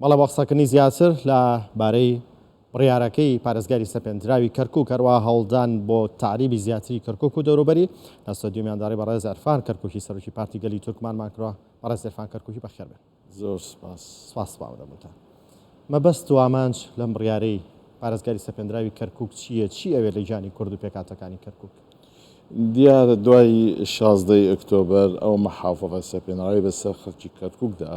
بەڵێ بۆ قسەکردنی زیاتر لە بارەی بڕیارەکەی پارێزگاری سەپێندراوی کەرکوک هەروەها هەوڵدان بۆ تەعریبی زیاتری کەرکوک و دەوروبەری لە ستۆدیۆ میانداری بەڕێز عرفان کەرکوکی سەرۆکی پارتی گەلی تورکمانمان کردوە. بەڕێز عرفان کەرکوکی بەخێر بێن. زۆر سپاس. سپاس بۆ ئامادەبوونتان. مەبەست و ئامانج لەم بڕیارەی پارێزگاری سەپێندراوی کەرکوک چییە؟ چی ئەوێت لە گیانی کورد و پێکهاتەکانی کەرکوک؟ دیارە دوای 16 ئۆکتۆبەر ئەو محافظە سەپێنراوەی بەسەر خەڵکی کەرکوکدا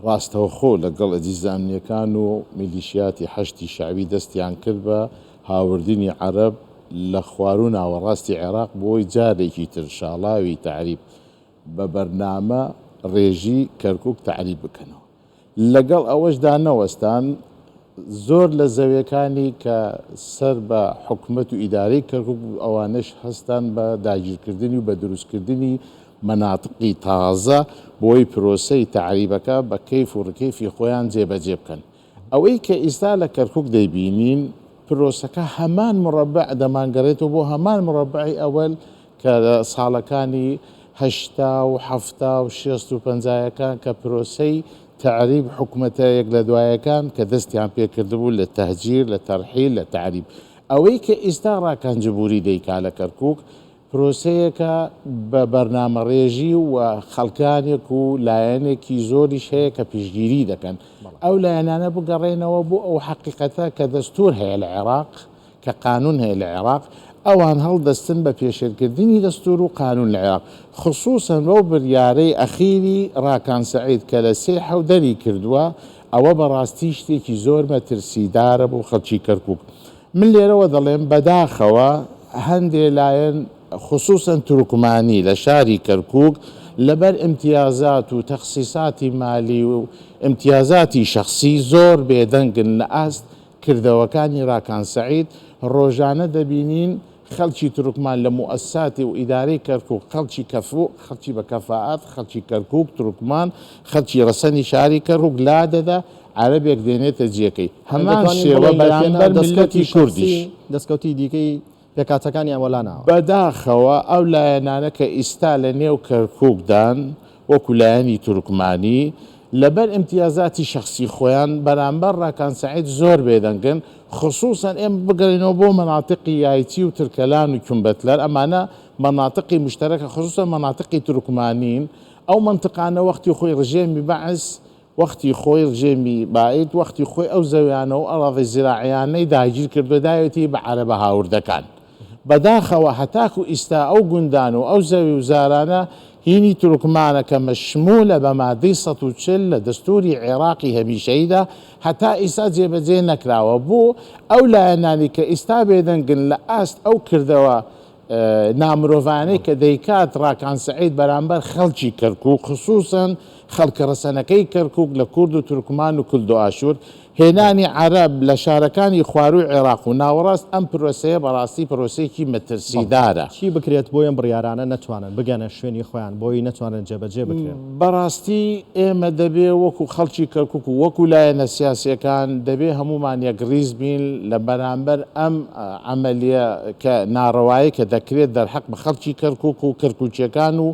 ڕاستەوخۆ لەگەڵ ئەجیزە ئەمنیەکان و میلیشیاتی حەشدی شەعبی دەستیان کرد بە هاوردنی عەرەب لە خواروو ناوەڕاستی عێراق بۆی جارێکی تر شاڵاوی تەعریب بە بەرنامە ڕێژی کەرکوک تەعریب بکەنەوە. لەگەڵ ئەوەشدا نەوەستان، زۆر لە زەویەکانی کە سەر بە حکومەت و ئیدارەی کەرکوک بوو ئەوانەش هەستان بە داگیرکردنی و بە دروستکردنی مەناتقی تازە بۆی پرۆسەی تەعریبەکە بە کەیف و ڕکێفی خۆیان جێبەجێ بکەن. ئەوەی کە ئیستا لە کەرکوک دەیبینین پرۆسەکە هەمان مڕەبع دەمانگەڕێتەوە بۆ هەمان مڕەبعی ئەوەل کە لە ساڵەکانی 80 و 70 و شێست و پەنجایەکان کە پرۆسەی تەعریب حکومەتە یەک لە دوایەکان کە دەستیان پێکردبوو لە تەهجیر لە تەرحیل لە تەعریب ئەوەی کە ئیستا ڕاکان جبوری دەیکا لە کەرکوک پرۆسەیەکە بە بەرنامەڕێژی و خەڵکانێک و لایەنێکی زۆریش هەیە کە پشتگیری دەکەن. ئەو لایەنانە بگەڕێنەوە بۆ ئەو حەقیقەتە کە دەستوور هەیە لە عێراق، کە قانوون هەیە لە عێراق، ئەوان هەڵدەستن بە پێشێلکردنی دەستوور و قانوون لە عێراق، خسوسەن بەو بریارەی ئەخیری ڕاکان سەعید کە لە سێ حەوت دەری کردووە، ئەوە بەڕاستی شتێکی زۆر مەترسیدارە بۆ خەڵکی کەرکووک. من لێرەوە دەڵێم بەداخەوە هەندێ لایەن خسوسەن تورکمانی لە شاری کەرکوک لەبەر ئیمتیازات و تەخسیساتی مالی و ئیمتیازاتی شەخسی زۆر بێدەنگن لە ئاست کردەوەکانی راکان سەعید، رۆژانە دەبینین خەڵکی تورکمان لە موئەسساتی و ئیدارەی کەرکوک خەڵکی کەفوو خەڵکی بە کەفائەت خەڵکی کەرکوک تورکمان خەڵکی رەسەنی شاری کەرکوک لادەدا عەرەبێک دێنێتە جێکەی. هەمان دەتوانین شێوە بڵێین لە پێناو بەرامبەر میللەتی دەسکەوتی کوردیش. شەخسی دەسکەوتی دیکەی پێکهاتەکانیان وەلا ناوە. بەداخەوە ئەو لایەنانە کە ئیستا لە نێو کەرکوکدان وەکو لایەنی تورکمانی لەبەر ئیمتیازاتی شەخسی خۆیان بەرامبەر ڕاکان سەعید زۆر بێدەنگن خسوسەن ئێمە بگەڕێینەوە بۆ مەناتقی یایچی و ترکەلان و کونبەتلەر ئەمانە مەناتقی موشتەرەکە خسوسەن مەناتقی تورکمانین ئەو مەنتقانە وەختی خۆی ڕژێمی بەعس وەختی خۆی ڕژێمی بائید وەختی خۆی ئەو زەویانە و ئەراضی زراعیانەی داگیر کردوە داوێتی بە عەرەبە هاوردەکان. بەداخەوە هەتاکو ئیستا ئەو گوندان و ئەو زەوی و زارانە هینی تورکمانە کە مەشمولە بە مادەی 140 لە دەستوری عێراقی هەمیشەییدا هەتا ئیستا جێبەجێ نەکراوە بۆ ئەو لایەنانی کە ئیستا بێدەنگن لە ئاست ئەو کردەوە نامرۆڤانەی کە دەیکات ڕاکان سەعید بەرامبەر خەڵکی کەرکوک خسوسەن خەڵکە ڕەسەنەکەی کەرکوک لە کورد و تورکمان و کلدۆئاشور هێنانی عەرەب لە شارەکانی خوارووی عێراق و ناوەڕاست ئەم پرۆسەیە بەڕاستی پرۆسەیەکی مەترسیدارە. چی بکرێت بۆی ئەم بڕیارانە نەتوانن بگەنە شوێنی خۆیان بۆی نەتوانرێن جێبەجێ بکرێن؟ بەڕاستی ئێمە دەبێ وەکو خەڵکی کەرکوک و وەکو لایەنە سیاسیەکان دەبێ هەموومان یەکڕیز بین لە بەرامبەر ئەم عەمەلیە کە ناڕەوایەی کە دەکرێت دەرحەق بە خەڵکی کەرکوک و کەرکوکیەکان و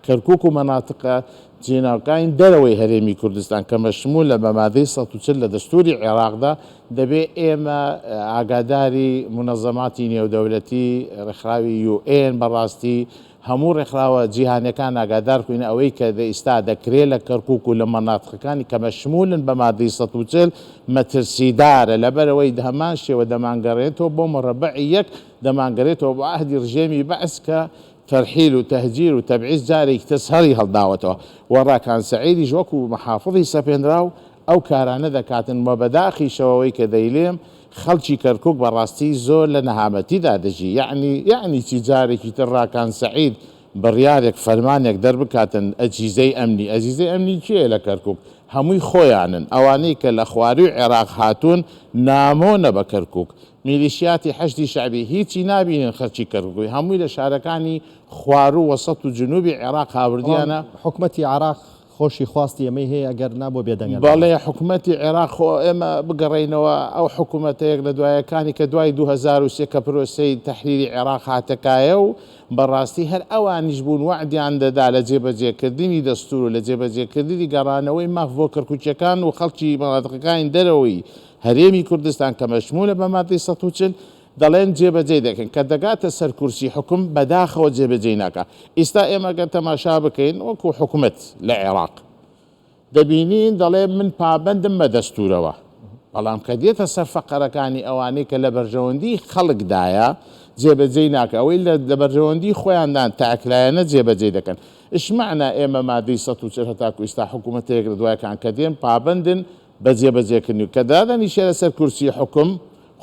کەرکوک و مەناتقە جیناکانی دەرەوەی هەرێمی کوردستان کە مەشمولە بە مادەی 140 لە دەستوری عێراقدا دەبێ ئێمە ئاگاداری مونەزەماتی نێودەولەتی ڕێکخراوی یو ئێن بەڕاستی هەموو ڕێکخراوە جیهانیەکان ئاگادار بکەین ئەوەی کە دە ئیستا دەکرێ لە کەرکوک و لە مەناتقەکانی کە مەشمولن بە مادەی 140 مەترسیدارە لەبەرئەوەی هەمان شێوە دەمانگەڕێنێتەوە بۆ مڕەبەعی یەک دەمانگەرێتەوە بۆ عەهدی ڕژێمی بەعس کە تەرحیل و تەهجیر و تەبعیس جارێکی تر سەری هەڵداوەتەوە و ڕاکان سەعیدیش وەکو محافزی سەپێنراو ئەو کارانە دەکاتن و بەداخیشەوە ئەوەی کە دەیلێم خەڵکی کەرکوک بەڕاستی زۆر لە نەهامەتیدا دەژی یەعنی یەعنی چی جارێکی تر ڕاکان سەعید بڕیارێک فەرمانێک دەربکاتن ئەجیزەی ئەمنی ئەجیزەی ئەمنی کێیە لە کەرکوک هەمووی خۆیانن ئەوانەی کە لە خواروی عێراق هاتوون نامۆنە بە کەرکوک میلیشیاتی حەشدی شەعبی هیچی نابینن خەلکی کەرکوکی هەمووی لە شارەکانی خواروو وەسەت و جنوبی عێراق بەڵام هاوردیانە. حکومەتی عێراق. خۆشی خواستی ئەمەی هەیە ئەگەر نا بۆ بێدەنگە لەمە؟ بەڵێ حکومەتی عێراق خۆ ئێمە بگەڕێینەوە ئەو حکومەتە یەک لە دوایەکانی کە دوای 2003 کە پرۆسەی تەحریری عێراق هاتە کایە و بەڕاستی هەر ئەوانیش بوون وەعدیان دەدا لە جێبەجێکردنی دەستور و لە جێبەجێکردنی گەڕانەوەی ماف بۆ کەرکوکیەکان و خەڵکی مەناتقەکانی دەرەوەی هەرێمی کوردستان کە مەشمولە بە مادەی 140 دەڵێن جێبەجێی دەکەن، کە دەگاتە سەر کورسی حوکم بەداخەوە جێبەجێی ناکا. ئیستا ئێمە گەر تەماشا بکەین وەکو حکومەت لە عێراق دەبینین دەڵێ من پابەندم بە دەستورەوە، بەڵام کە دێتە سەر فەقەرەکانی ئەوانەی کە لە بەرژەوەندی خەڵکدایە جێبەجێی ناکا، ئەوەی لە بەرژەوەندی خۆیاندان تاکلایەنە جێبەجێی دەکەن. ئشمەعنا ئێمە مادەی 140 هەتاکو ئیستا حکومەتە یەک لە دوایەکان کە دێن پابەندن بە جێبەجێکردنی و کە دادەنیشێ لەسەر کورسی حوکم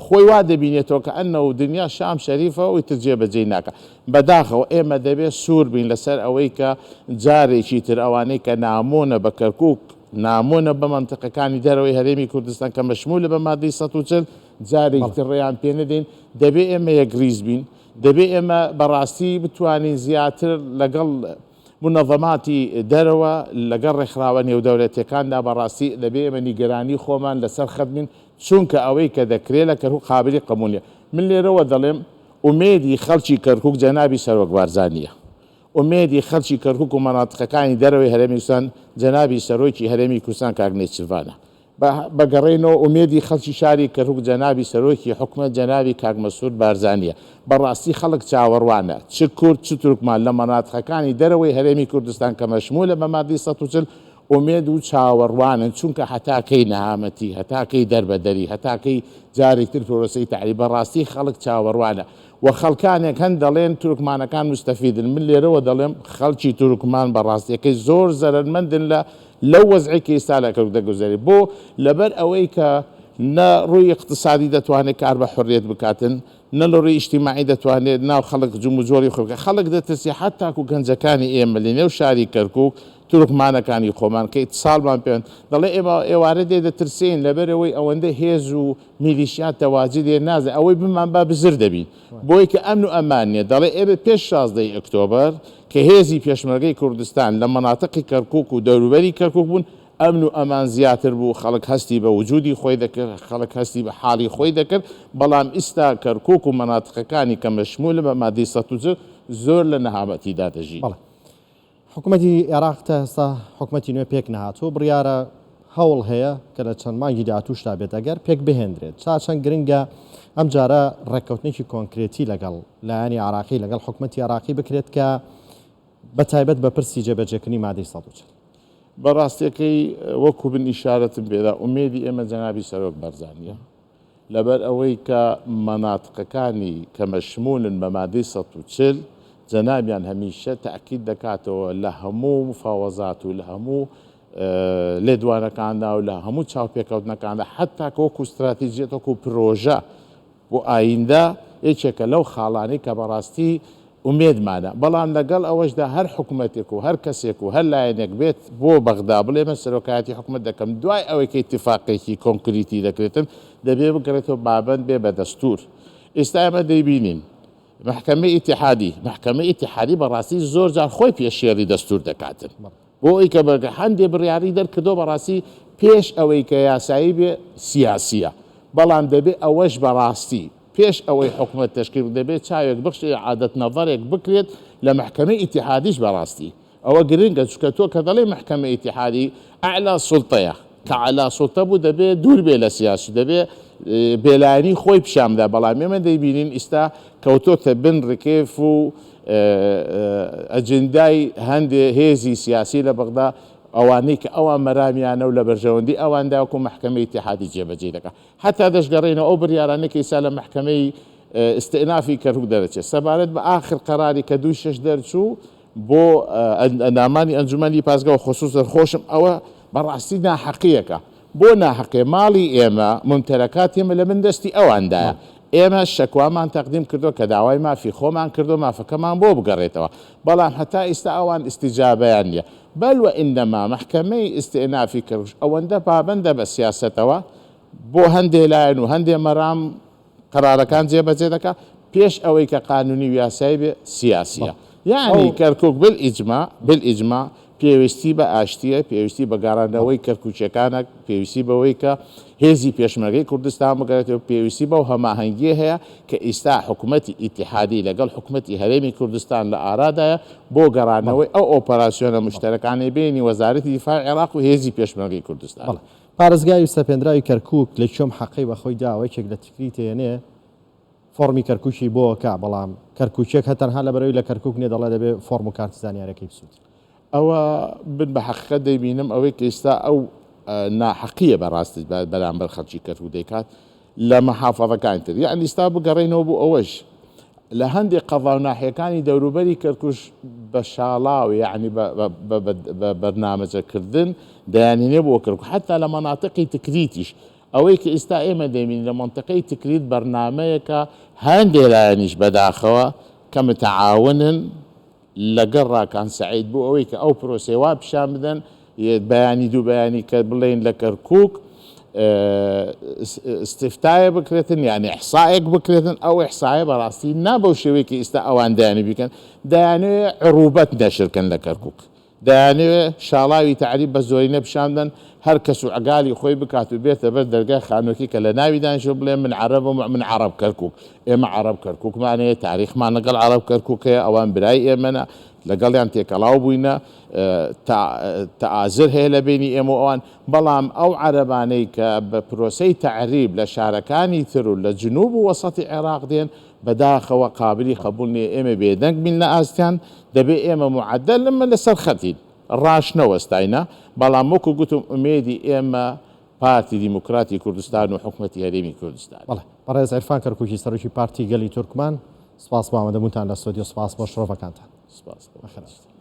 خۆی وا دەبینێتەوە کە ئەنەو دنیا شام شەریفە و ئیتر جێبەجێی ناکا. بەداخەوە ئێمە دەبێ سوور بین لەسەر ئەوەی کە جارێکی تر ئەوانەی کە نامۆنە بە کەرکووک، نامۆنە بە مەنتیقەکانی دەرەوەی هەرێمی کوردستان کە مەشموولە بە مادەی 140، جارێکی تر ڕێیان پێ نەدەین. دەبێ ئێمە یەکڕیز بین. دەبێ ئێمە بەڕاستی بتوانین زیاتر لەگەڵ مونەزەماتی دەرەوە لەگەڵ ڕێکخراوە نێودەولەتیەکاندا بەڕاستی دەبێ ئێمە نیگەرانی خۆمان لەسەر خەت بین چونکە ئەوەی کە دەکرێ لە کەرکوک قابلی قبوڵ نیە من لێرەوە دەڵێم ئومێدی خەڵکی کەرکوک جەنابی سەرۆک بارزانیە ئومێدی خەڵکی کەرکوک و مەناتقەکانی دەرەوەی هەرێمی کوردستان جەنابی سەرۆکی هەرێمی کوردستان کاک نێچیرڤانە بەگەڕێینەوە ئومێدی خەڵکی شاری کەرکوک جەنابی سەرۆکی حکومەت جەنابی کاک مەسرور بارزانیە بەڕاستی خەڵک چاوەڕوانە چ کورد چ تورکمان لە مەناتقەکانی دەرەوەی هەرێمی کوردستان کە مەشمولە بە مادەی 140 ئومێد و چاوەڕوانن چونکە هەتا کەی نەهامەتی هەتا کەی دەربەدەری هەتا کەی جارێکتر پرۆسەی تەعریب بەڕاستی خەڵک چاوەڕوانە و خەڵکانێک هەن دەڵێن تورکمانەکان موستەفیدن، من لێرەوە دەڵێم خەڵکی تورکمان بە ڕاستیەکەی زۆر زەرەرمەندن لە لەو وەزعەی کە ئیستا لە کەرکوک دەگوزەرێ، بۆ؟ لەبەر ئەوەی کە نە ڕووی ئیقتسادی دەتوانێت کار بە حوریەت بکاتن، نە لە ڕووی ئیجتیماعی دەتوانێت ناو خەڵک جموجۆڵی خۆی بکات، خەڵک دەترسێ حەتاکو گەنجەکانی ئێمە لە نێو شاری کەرکوک تورکمانەکانی خۆمان کە ئیتساڵمان پێیان دەڵێ ئێمە ئێوارە دێ دەترسێین لەبەرئەوەی ئەوەندە هێز و میلیشیا تەواجدێ نازێ ئەوەی بمان با بزر دەبین بۆی کە ئەمن و ئەمان نیە دەڵێ ئێمە پێش 16 ی ئۆکتۆبەر کە هێزی پێشمەرگەی کوردستان لە مەناتقی کەرکوک و دەوروبەری کەرکوک بوون ئەمن و ئەمان زیاتر بوو خەڵک هەستی بە وجودی خۆی دەکرد خەڵک هەستی بە حاڵی خۆی دەکرد بەڵام ئیستا کەرکوک و مەناتقەکانی کە مەشمولە بە مادەی 140 زۆر لە نەهامەتیدا دەژین. بەڵێ. حکومەتی عێراق تا ئێستا حکومەتی نوێ پێک نەهاتووە، بڕیارە هەوڵ هەیە کە لە چەند مانگی داهاتووشدا بێت ئەگەر پێک بهێندرێت. تا چەند گرنگە ئەمجارە ڕێککەوتنێکی کۆنکرێتی لەگەڵ لایەنی عێراقی، لەگەڵ حکومەتی عێراقی بکرێت کە بە تایبەت بە پرسی جێبەجێکردنی مادەی 140. بە ڕاستیەکەی وەکو من ئیشارەتم پێدا ئومێدی ئێمە جەنابی سەرۆک بەرزانیە. لەبەر ئەوەی کە مەناتقەکانی کە مەشمولن بە مادەی 140 جەنابیان هەمیشە تەئکید دەکاتەوە لە هەموو مفاوەزات و لە هەموو لێدوانەکاندا و لە هەموو چاوپێکەوتنەکاندا حەتا کە وەکو ستراتیجیەت وەکو پرۆژە بۆ ئایندە یەکێکە لەو خاڵانەی کە بەڕاستی ئومێدمانە، بەڵام لەگەڵ ئەوەشدا هەر حکومەتێک و هەر کەسێک و هەر لایەنێک بێت بۆ بەغدا بڵێ من سەرۆکایەتی حکومەت دەکەم دوای ئەوەی کە ئیتیفاقێکی کۆنکریتی دەکرێتن دەبێ بگەڕێتەوە پابەند بێ بە دەستور. ئێستا ئێمە دەیبینین مەحکەمەی ئیتیحادی، مەحکەمەی ئیتیحادی بەڕاستی زۆر جار خۆی پێشێلی دەستور دەکاتن. بۆ ئەوەی کە بە هەندێ بڕیاری دەرکردووە بەڕاستی پێش ئەوەی کە یاسایی بێ سیاسیە بەڵام دەبێ ئەوەش بەڕاستی پێش ئەوەی حکومەت تەشکیل دەبێ چاوێک بخشێ ئیعادەت نەزەرێک بکرێت لە مەحکەمەی ئیتیحادیش بەڕاستی ئەوە گرنگە چونکە تۆ کە دەڵێی مەحکەمەی ئیتیحادی ئەعلا سوڵتەیە کە عەلا سوڵتە بوو دەبێ دوور بێ لە سیاسی دەبێ بێلایەنی خۆی پیشان بدا بەڵام ئێمە دەیبینین ئیستا کەوتۆتە بن ڕکێف و ئەجندای هەندێ هێزی سیاسی لە بەغدا ئەوانەی کە ئەوان مەرامیانە و لە بەرژەوەندی ئەواندا وەکو مەحکەمەی ئیتیحادی جێبەجێی دەکا هەتا دەشگەڕێینەوە ئەو بریارانەی کە ئیستا لە مەحکەمەی ئیستئنافی کەرکوک دەرەچێت سەبارەت بە ئاخر قەراری کە دووی شەش دەرچوو بۆ ئەندامانی ئەنجومەنی پاسگا و خسوسەن خۆشم ئەوە بەڕاستی ناحەقیەکە بۆ ناحەقیە ماڵی ئێمە ممتەلەکاتی ئێمە لە بن دەستی ئەواندایە ئێمە شەکوامان تەقدیم کردوە کە داوای مافی خۆمان کردوە مافەکەمان بۆ بگەڕێتەوە بەڵام هەتا ئیستا ئەوان ئیستیجابەیان نیە بەل وئینەما مەحکەمەی ئیستئنافی کەرکوک ئەوەندە پابەندە بە سیاسەتەوە بۆ هەندێ لایەن و هەندێ مەرام قەرارەکان جێبەجێ دەکا پێش ئەوەی کە قانونی و یاسایی بێ سیاسیە یەعنی کەرکوک بالئیجماع بالئیجماع. پێویستی بە ئاشتییە، پێویستی بە گەڕاندنەوەی کەرکوکییەکانە، پێویستی بەوەی کە هێزی پێشمەرگەی کوردستان بگەڕێتەوە، پێویستی بەو هەماهەنگییە هەیە کە ئیستا حکومەتی ئیتیحادی لەگەڵ حکومەتی هەرێمی کوردستان لە ئارادایە بۆ گەڕاندنەوەی ئەو ئۆپەراسیۆنە موشتەرەکانەی بەینی وەزارەتی دیفاعی عێراق و هێزی پێشمەرگەی کوردستان. بەڵێ. پارێزگای سەپێندراوی کەرکوک لە کوێم حەقەی بە خۆی داوە یەکێک لە تکریت هێنێ فۆڕمی کەرکوکی بۆ ئەکا بەڵام کەرکوکیەک هە تەنها لەبەرئەوەی لە کەرکوک نیە دەڵێ دەبێ فۆڕم و کارتی زانیارەکەی بسوتێ. ئەوە من بە حەقیقەت دەیبینم ئەوەی کە ئیستا ئەو ناحەقیە بەڕاستی بەرامبەر خەڵکی کەرکوک دەیکات لە محافەزەکانی تر یەعنی ئیستا بگەڕێینەوە بۆ ئەوەش لە هەندێک قەزا و ناحیەکانی دەوروبەری کەرکوش بە شاڵاو یەعنی بە بەرنامەجەکردن دەیانهێنێ بۆ کەرکوک حەتا لە مەناتقی تکریتیش ئەوەی کە ئیستا ئێمە دەیبینین لە مەنتقەی تکریت بەرنامەیەکە هەندێ لایەنیش بەداخەوە کە متعاونن لەگەڵ ڕاکان سەعید بۆ ئەوەی کە ئەو پرۆسەیە وا پیشان بدەن بەیانی دوو بەیانی کە بڵێین لە کەرکوک استفتایە بکرێتن یان ئیحسائێک بکرێتن ئەو ئیحسایە بەڕاستی نا بەو شێوەیە کە ئیستا ئەوان دەیانوێت بیکەن دەیانەوێت عروبەت نەشر کەن لە کەرکوک دەیانەوێ شاڵاوی تەعریب بە زۆرینە پیشان بدەن، هەر کەس و عگالی خۆی بکات و بێتە بەر دەرگای خانووەکەی کە لە ناوی دانیشتووە بڵێ من عەرەبم و من عەڕەب کەرکووک، ئێمە عەڕەب کەرکووکمان هەیە، تاریخمان لەگەڵ عەڕەب کەرکووک هەیە، ئەوان برای ئێمەنە، لەگەڵیان تێکەڵاو بووینە، تەئازر هەیە لە بەینی ئێمە و ئەوان، بەڵام ئەو عەرەبانەی کە بە پرۆسەی تەعریب لە شارەکانی تر و لە جنوب و وەسەتی عێراق دێن، بەداخەوە قابلی قەبوڵ نیە ئێمە بێدەنگ بین لە ئاستیان، دەبێ ئێمە موعەدەل ئمە لەسەر خەتین ڕاش نەوەستاینە، بەڵام وەکو گوتم ئومێدی ئێمە پارتی دیموکراتی کوردستان و حکومەتی هەرێمی کوردستانە. بەڵێ بەڕێز عیرفان کەرکوکی سەرۆکی پارتی گەلی تورکمان سپاس بۆ ئامادەبوونتان لە ستۆدیۆ سپاس بۆ شرۆڤەکانتان. سپاس بۆ. بەخێرهاتن.